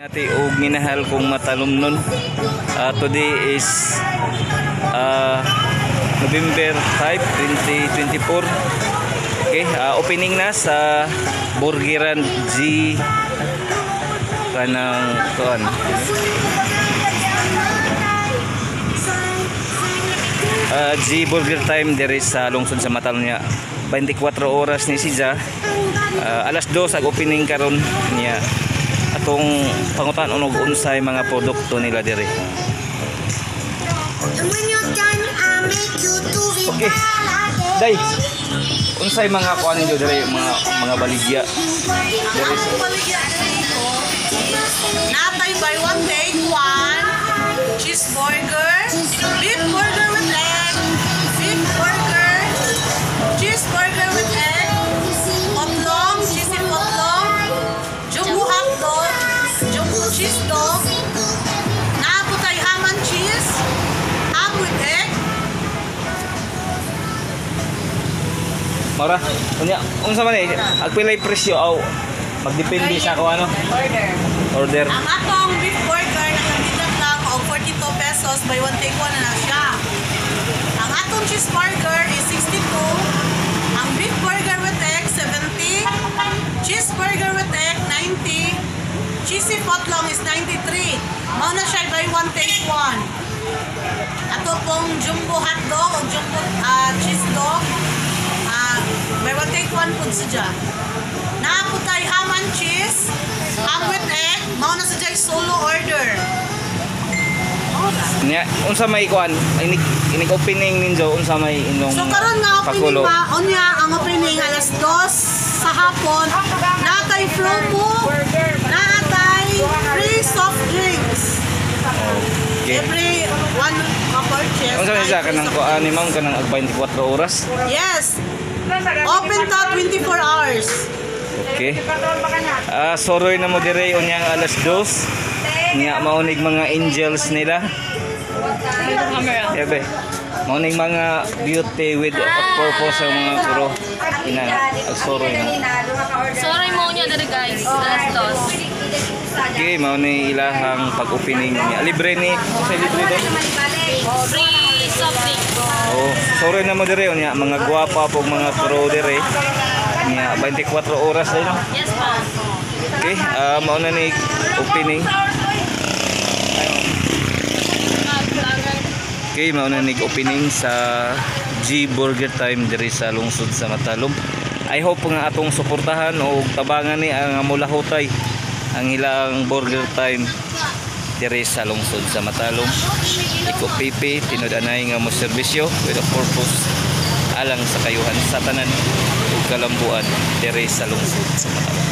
Ate og minahal kong matalumnon. Today is November 5, 2024. Okay, opening na sa Burgeran G kanang kuan. G Burger Time diri sa lungsod sa Matalom niya. 24 oras ni siya. Alas 2 ag opening karon niya. Atong pangutan og unsay mga produkto nila diri. Okay. Day. Unsay mga kuan ninyo diri, mga baligya diri sa Baligya diri ko. Natay buy one take one, cheeseburger, beef burger with egg, beef burger, cheeseburger with egg, otlong, cheesy otlong, jumbo hotdog, jumbo cheese dog, naa tay ham and cheese, ham with egg. Mara, unya, unsa man eh, agpilay presyo aw magdepende sa kung ano Order. Order. Ang atong beef burger nakabigat lang og 42 pesos, buy one take one na siya. Ang atong cheeseburger is 62. Ang beef burger with egg 70. Cheeseburger with egg 90. Cheesy footlong is 93. Mao na siya buy one take one. Ato pong jumbo hotdog o jumbo cheese dog. Buy one take one pud siya. Naa po tay ham and cheese, ham with egg, mao na siya solo order. Mao na. Nya, unsa may kuan inig inig opening ninyo, unsa may inyong So karon nga opening pakulo? ba, unya ang opening alas 2 sa hapon, natay promo, naatay free soft drinks. Okay. Every one purchase. Unsa man naay siya free kanang soft kuan ni drinks. Ma'am, kanang ag 24 oras? Yes. Open ta 24 hours. Okay. Soroy na mo dire unyang alas 2. Nya maunig mga angels nila. Ebe. Maunig mga beauty with a purpose ang mga kuro. Ina, agsoroy na. Sorry mo niya diri guys. Alas dos. Okay, mao ni ilahang pag-opening niya. Libre ni, unsa libre do? Free soft drink. Oh, soroy na mo dire unya mga gwapa pog mga kuro dire. Nya 24 oras din no. Yes po. Okay, mao na ni opening. Okay, mao na ni opening sa G Burger Time diri sa lungsod sa Matalom. I hope nga atong suportahan o tabangan ni ang mulahutay ang ilang Burger Time diri sa lungsod sa Matalom. Iko PP tinud-anay nga mo serbisyo with a purpose alang sa kayuhan sa tanan ug kalambuan diri sa lungsod sa Matalom.